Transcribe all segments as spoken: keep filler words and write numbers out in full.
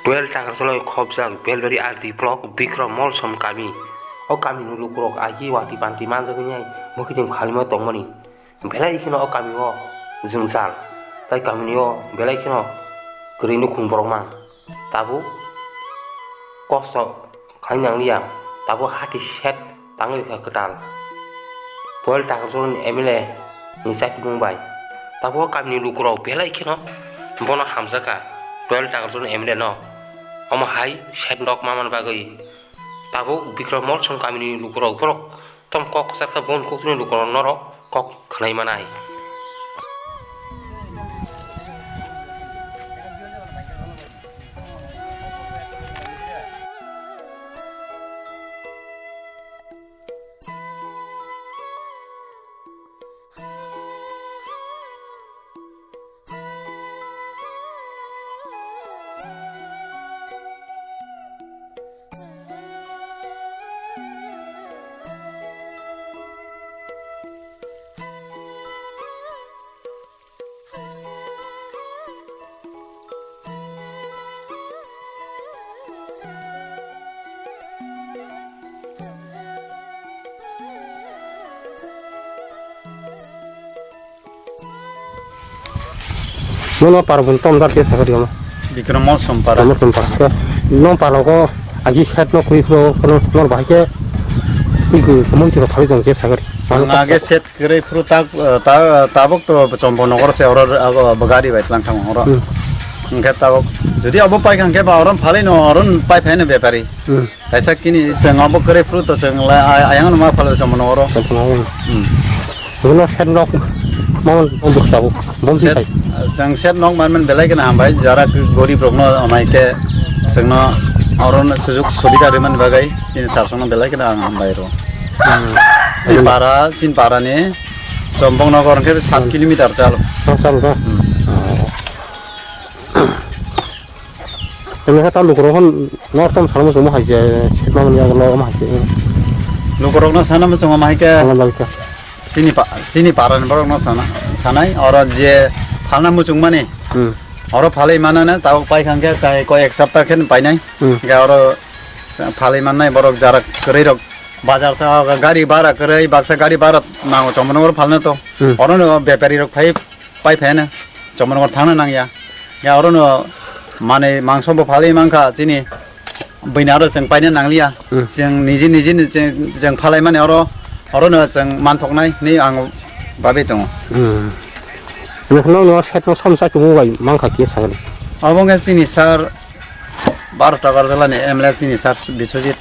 Twelve Takarjala khobjak Belbari R D block Bikram Molsom kami. O kamini lukurok agi wati panti manjak wngya mwkhitwng phalima tongmani. Belai kheno o kamio jwngjal, tai kamini o belai kheno kwrwi nukhung borok mang. Tabuk kosto khai nangliya, tabuk hati set tangwi rwkha kwtal. Twelve Takarjala M L A ni chakimung bai. Tabuk o kamini lukurok belai kheno bono hamjakha Twelve Takarjala M L A no. Omo hai set nok mamani bagwi tabuk Bikram Molsom kamini lukurok borok Tom kok kwchar khe boni kokthumni lukurok norok kok khwnai manai. Nono parabon tomdar ke sakari omo. Bikram Molsom para. Tomdar tom para. Ke, non palogo agi set no kui phro kono non bahai ke kui kui komon tiro thari jong ke sakari. Ang age set kere phro tak, eh, ta, tabok to Chombo Nogor se oro, ago, gari bai tlang thang oro. Hmm. Hingke tabok, jodi abo pai kha hingke ba oron phalai no, oron pai phai no bepari. Hmm. Kaisa kini chwng abo kwrwi phuru to chwng la, ay-, ayang no ma phalo chwng mano oro. Chwng mano oro. Hmm. Bono set nok mang bukha tabuk. Bom si set, khai. Chwng set nok man man belai kheno hambai, jara gorib rok no amai khe chwng no oro no sujuk subida rwmani bagwi chini sar song no belai kheno ang hambai rw. Hmm. Chini para, chini para ni Chombong Nogor hwnkhe sat kilometer chalo. Oh, chalo ka? Hmm. Oh. Tamo khe ta lukurok hwn nor tom salmo chwngmo hai je, setma mani abo logoma hai je. Lukurokno sana muchungo ma hai khe. Tamo logika. Chini pa-, chini parani borokno sana, sanai, oro je phalna muchungmani, hmm, oro phalwi manana, tabuk paikha hwnkhe tai koi ek sapta khe painai. Hmm. Hwnkhe oro phalwi mannai borok jara kwrwi rok bazar ta gari bara kwrwi, baksa gari bara nango chomoni oro phalna to. Hmm. Orono bepari rok phai pai phaiyano, chomorngo thangna nangya. Ya, orono manwi mangso bo phalwi mankha chini, buini aro chwng paina nangliya. Hmm. Chwng niji niji ni chwng, chwng phalai mani oro, orono chwng manthoknai hinwi ang babi tongo. Hmm. Nokno no set no samsa chumung bai mankha kisa sakni. Obo wngkha chini sir baro Takarjala ni M L A chini sir Biswajit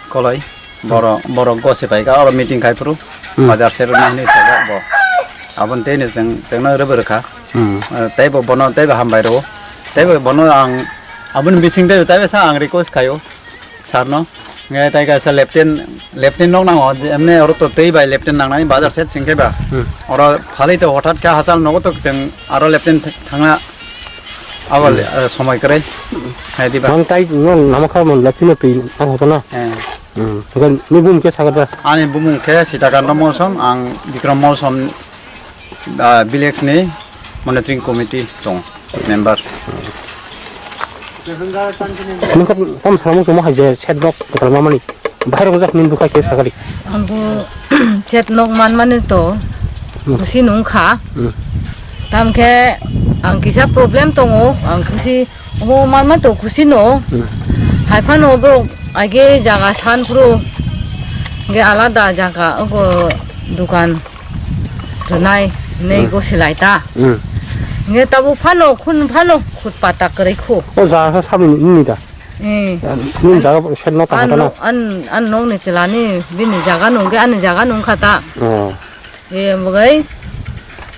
Koloi. Borok, borok gose pai kha, oro meeting khai phuru, hmm, bazar sero nahini sajak bo. Aboni tei no chwng, chwngno rwbw rwkha. Hmm. Eh, tei bo bono tei bo hambai rwo. Tei bo bono ang, aboni bising tei, tei sa ang request khaio, sir no. Nge tei kaisa lieutenant, lieutenant nok nango, emne oro to tei bai lieutenant nangnai, bazar set singkhe ba. Hmm. Oro phalwi to hothat khe hachal nogo to chwng aro lieutenant th-, thangna. Abo le, eh, somoi kwrwi. Hai diba? Mang tai no nama kha mon la chino twi ang hoto na. Eh. Hmm. Ga ni bum ke saga da. Ani bumung khe Sitakanta Molsom, ang Bikram Molsom, ah, village ni monitoring committee tong member. Nung kha tam sama sama hai je set rok kotor mamani. Bahai rok jak nini bwkha khe sakari. Ang bo chet nok manmani to, hmm, khusi nung kha. Hmm. Tamkhe ang kisa problem tongo, ang khusi omo manma to khusi no. Hmm. Hai phano borok age jaga san phuru ge alada jaga ogo dukan rwnai nei, hmm, go silai ta. Hmm. Nge tabuk phano khun phano khut pata kwrwi khu. O jaga sa sabni nini da? Eh. Nini jaga shed no tang an, hotana? An, an nokni chwlani bini jaga nungkhe ani jaga nungkha ta. Oh. Eh, bwgai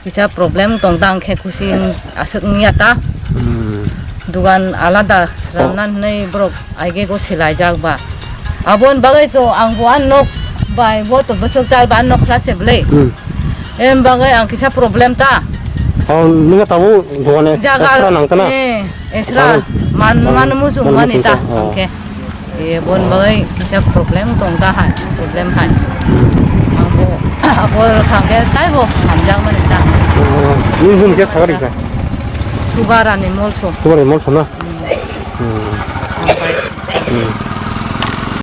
kisa problem tong tang khe khusi aswk wngya ta. Hmm. Dugan alada swnamna, oh, hinwi borok aige go silaijak ba. Aboni bagwi to ang bo an nok bai bo to bwswk chal ba an nok khla se bwlai. Hmm. Em bagwi ang kisa problem ta. Oh, nini tabuk dogane jaga, extra nang kana? Eh. Esra, oh, man, oh, man muchung man mani ta, muchung ta, oh. Hwnkhe. E, bon bagwi kisa problem tong ta hai, problem hai. Ang bo, abo thangkhe taibo hamjak mani ta. Oh, nini bumung khe sakari kha? Subarani Molso. Subarani Molso na? Hmm. Hmm. Omo bai. Hmm.